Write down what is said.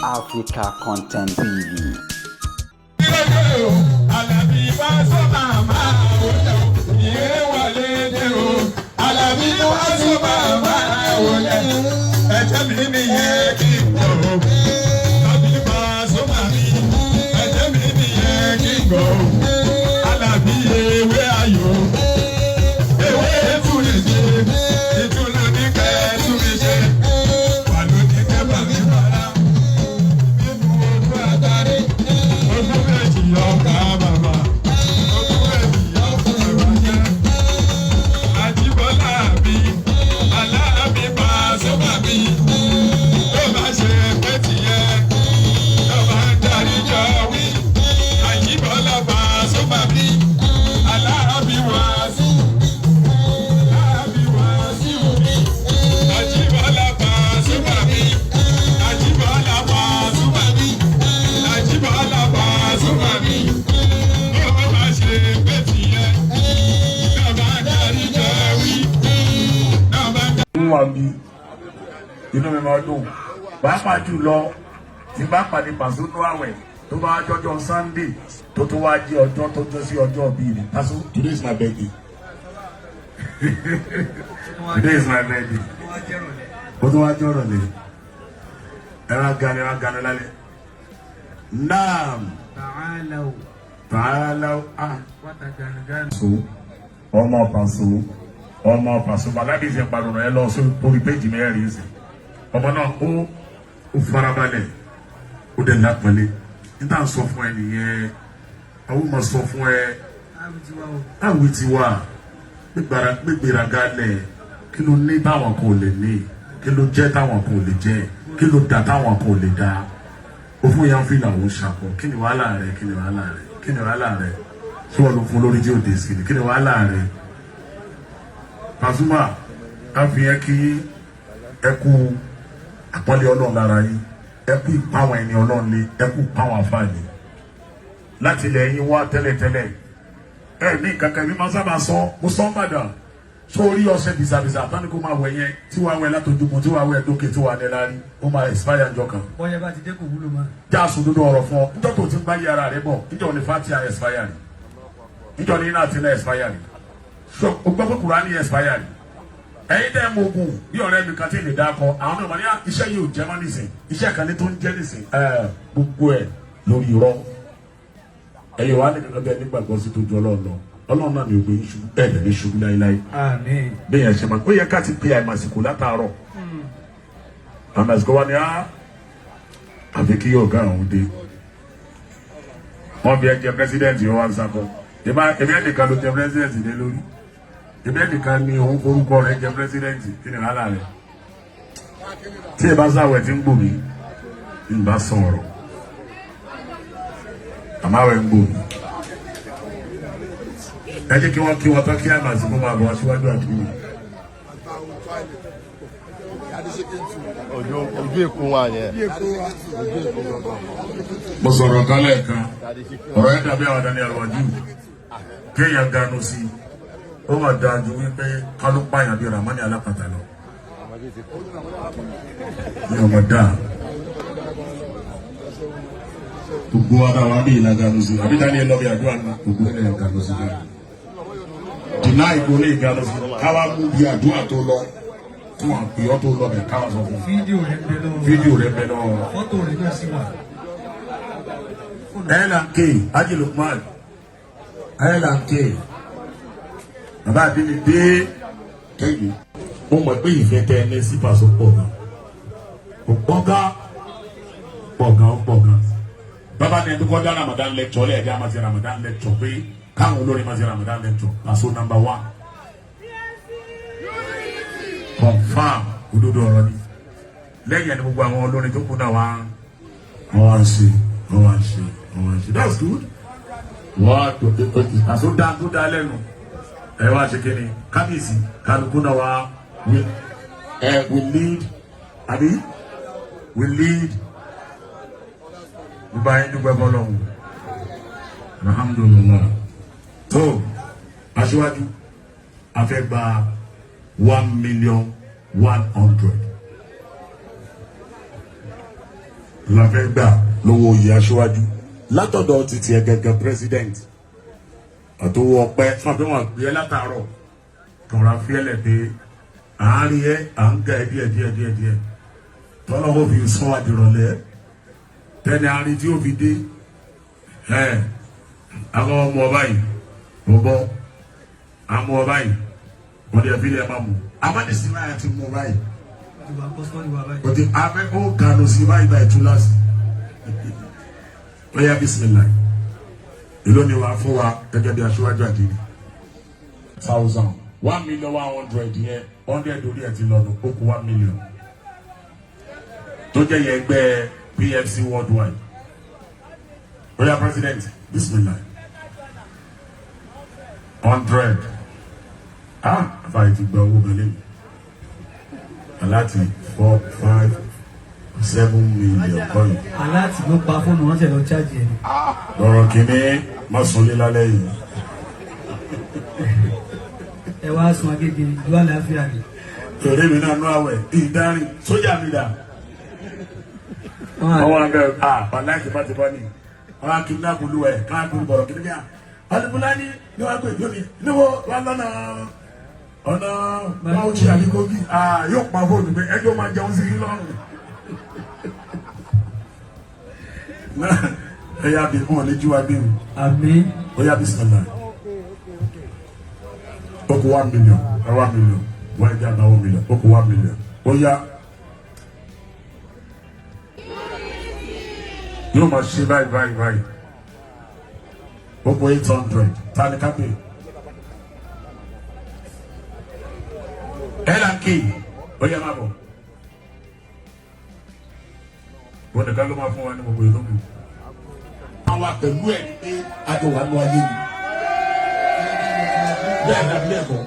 Africa Content TV. Àlàbí bá sọ́mà máa wọlé o, ìyẹn wọlé dé o. Àlàbí wá sọ́mà máa wọlé. Ẹ̀jẹ̀ mi nìyẹn kí n gbọ́ o. Àlàbí bá sọ́mà mi. Ẹ̀jẹ̀ mi nìyẹn kí n gbọ́ o. Àlàbí ewé ayò. Ewé túnmí ṣe. Ìtùnú ní kẹ́ túnmí ṣe. Wàlú ní kẹ́ bàmí bàrà. Nínú ojú adarí. Ogún méjì ọkà bàbà. Ogún méjì ọkà bàbà jẹ́. Àjíbọ́lá mi, Aláàbí Pasuma mi. Tó bá ṣe pé tìyẹ, tó bá ń darí jọ wí. Àjíbọ́lá Pasuma mi, Aláàbí Wàsíù. Aláàbí Wàsíù mi. Àjíbọ́lá Pasuma mi. Àjíbọ́lá Pasuma mi. Àjíbọ́lá Pasuma mi. Tó bá ṣe pé tìyẹ, tó bá ń darí jọ wí. Tó bá ń ń wà mí, inú mi máa dùn, pàápàá jùlọ tí bá pàdé Pàṣọ nú àwẹ̀, tó bá jọjọ Sunday, tó tó wá jẹ́ ọjọ́ tó jọ sí ọjọ́ bíi rẹ̀. Pàṣọ, today is my birthday, today is my birthday. Ó tún wá jọ̀rọ̀ lé ẹ̀rọ gani, ẹ̀rọ gani lálẹ́ naam. Ta'alaw. Tààlà ah. Watagangan. So ọmọ Pàṣọ, ọmọ Pàṣọ alábí ṣe parọ́ ẹ lọ sí orí péjì mẹ́rin sí. Ọmọ náà ó farabalẹ̀, ó dẹ̀ lápẹ̀lẹ̀. Níta ń sọ fún ẹ nìyẹn, àwọn máa sọ fún ẹ. Àwùjọ o. Àwìn ti wà gbégbéraga lẹ̀. Kí ló ní táwọn kan ò lè ní? Kí ló jẹ́ táwọn kan ò lè jẹ́? Kí ló dà táwọn kan ò lè dà? Ó fún yàn fìlà, òun ṣàpọ̀. Kí ni wàhálà rẹ? Kí ni wàhálà rẹ? Kí ni wàhálà rẹ? Tí wọn ló fún lórí tí ò dé sí ni? Kí ni wàhálà rẹ? Pasuma, á fi yẹn kí ẹ kú àpọ́nlé Ọlọ́run lára yín, ẹ kú ìpáwọn ẹni Ọlọ́run lé, ẹ kú ìpáwọn àfáàní láti ilẹ̀ yín wá tẹ́lẹ̀tẹ́lẹ̀. Ẹ ní kankan bí máa sábà sọ, mo sọ ń bàdàn sórí ọṣẹ bìsàbìsà tani kó máa wẹ̀ yẹn, tí wàá wẹ̀ látọjúmọ́, tí wàá wẹ̀ dókè, tí wàá níláárí, ó máa expire njọ́ kan. Bọ́yá bá ti dé, kò wúlò mọ́. Jáàsù dúdú ọ̀rọ̀ fún ọ. Níjọ́ tó ti ń bá yí ara rẹ bọ̀, níjọ́ ní fatia expire ni, níjọ́ ní iná àti iná expire ni, so o gbọ́ pé Kùránì expire ni. Ẹ̀yin dẹ́ mo gùn bí ọ̀rẹ́ mi kan tí ì lè dákọ àwọn náà wọ́n ní iṣẹ́ yìí ò jẹ́ mọ́ nísìn, iṣẹ́ kan ní tó ń jẹ́ nísìn. Ẹ̀ gbogbo ẹ̀ lórí irọ́. Ẹ̀yin wà ní kankan bẹ́ẹ̀ nígbàgbọ́ sí tó ju Ọlọ́run lọ. Ọlọ́run náà ní ògbé yín ṣubú, ẹ̀ lè ní ṣubú láéláé. Àmín. Bẹ́ẹ̀ yẹn ṣe máa ó yẹ ká ti pe àìmàsìkò látàárọ̀. Àmàsìkò wa ni á àfi kí yóò gá àwọn dé. Wọ́n fi ẹ jẹ president, yóò wá ń sakọ. Èmi ẹnìkan ló jẹ president lé lórí, èmi ẹnìkan ni òun forúkọ rẹ̀ jẹ president. Kí ni wàhálà rẹ̀? Tí ẹ bá sáwẹ̀ tí ń gbò mí, ń bá sọ̀rọ̀, àmọ́ àwẹ̀ ń gbò mí. Ẹ jẹ́ kí wọ́n kí wọ́n tán, kí àmàsìkò máa bọ̀ wá síwájú àdúgbò. Ojú ojú èkó wa yẹn. Mo sọ̀rọ̀ kan lẹ́ẹ̀kan, ọ̀rọ̀ yẹn dàbí àwọn Daniel Waju. Kéèyàn ganu sí i, ó mà dáa ju wípé kálú pààyàn bíi Ramani alápàtà lọ ní ọmọ dáa. Gbogbo ara wa bí ìlà ganu sí i, àbí Daniel lọ bí àdúrà ní gbogbo ẹ̀ ganu sí i dìnnà ìgò ní ìganu sí i, káwá mú bí àdúrà tó lọ tí wọn pè ọ́ tó lọ bẹ̀, káwá sọ fún un. Fídíò rẹ̀ ń bẹ lọ́wọ́. Fídíò rẹ̀ bẹ lọ́wọ́. Fọ́tò rẹ̀ náà sì wà. L&K Haji Lukman L&K bàbá àdínní dé kẹ́yìn. Mo mọ̀ pé ìfẹ́ tẹ ẹ ní sí Paso pọ̀ gan, kò pọ̀ gan, pọ̀ gan, pọ̀ gan. Bàbá ní ẹni kọ́ dá Ramadan lecture lẹ́ẹ̀dá, máa ṣe Ramadan lecture pé káwọn olórin máa ṣe Ramadan lecture, Paso number one, confam. Òdodo ọ̀rọ̀ ni. Lẹ́yìn ẹni gbogbo àwọn olórin tó kù náà wá, wọ́n wá ń ṣe, wọ́n wá ń ṣe, wọ́n wá ń ṣe. That's good. Wọ́n àṣọ dá tó dá lẹ́nu ẹ wá ṣe kí ni kábíyèsí kálukú náà wá. We lead, àbí we lead. Gbogbo ayé dúpẹ́ bọ́lọ́hún, alhamdulilah. Tó aṣíwájú, a fẹ́ gba 1,100,000. La fẹ́ gbà lówó oyè aṣíwájú látọ̀dọ̀ títí ẹ gẹ́gẹ́ president àtòwò ọpẹ́ fún àbí wọn gbé ẹ látàárọ̀ tọ̀ra fíẹ́lẹ̀ pé àárín ẹ à ń ga ẹ díẹ̀ díẹ̀ díẹ̀ díẹ̀ tọ́lọ́wọ́ fi sún àdìrọ̀lẹ́ tẹ́ni àárín tí ó fi dé ẹ àwọn ọmọ ọba yìí mo bọ́ àwọn ọba yìí wọ́n dẹ̀ fi lè má mú amádìsí náà ti mú báyìí. Ti wà kọ́sítọ́ọ̀dì wa báyìí. O ti abẹ ó ganu sí báyìí báyìí túláàsì. Ó yá, bisimilayi. Èló ni wàá fún wa gẹ́gẹ́ bí aṣíwájú àdínì? Thousand 1,100,000 yẹn, 100 orí ẹ̀ ti lọ́nu, ó kù 1 million tó jẹ́ yẹn ẹgbẹ́ PFC worldwide. Ó yá, president, bisimilayi. 100. Ah, àfààní ti gba owó gan lẹ́nu aláti 4, 5, 7 million kọ́yìn. Aláàtì ló pa fóònù wọn, ṣe lọ chájì ẹ̀. Lọ́rọ̀ kìíní, má sunlé lálẹ́ yìí. Ẹ wá sun Agége, ìlú àlàáfíà ni. Torí mi náà nú àwẹ̀ ìdarí sójà mi dà. Wọ́n á Wọ́n wá bẹ́ẹ̀, ah, wàláì bá ti bọ́ ni wọ́n á kidnap olúwa ẹ̀ káàkiri bọ̀rọ̀ kìíní bíi alifulani ni wọ́n á pè lónìí níwọ̀ wọ́n lọ́nà ọ̀nà Bauchi àbí Kogi. Ah, yóò pa fóònù pé ẹjọ́ máa jẹun sí i lọ́rùn. Ẹ yá bí wọn lè jí wa bí o. Àmín. Ó yá, bisimilah. Ó kù 1 million, 1 million wọ́n ẹ jẹ́ àgbà 1 million, ó kù 1 million. Ó yá, yóò máa ṣe báyìí báyìí báyìí. Ó kù 800. Tani kápẹ́ ẹ̀ là ń kí. Ó yá, má bọ̀. Wọ́n nìkan ló máa fún wa ní gbogbo ìlú mi. Àwa pẹ̀lú ẹ̀ ní pé àjọ wà ní ayé ni. Bẹ́ẹ̀ ni àbí ẹ̀kọ́.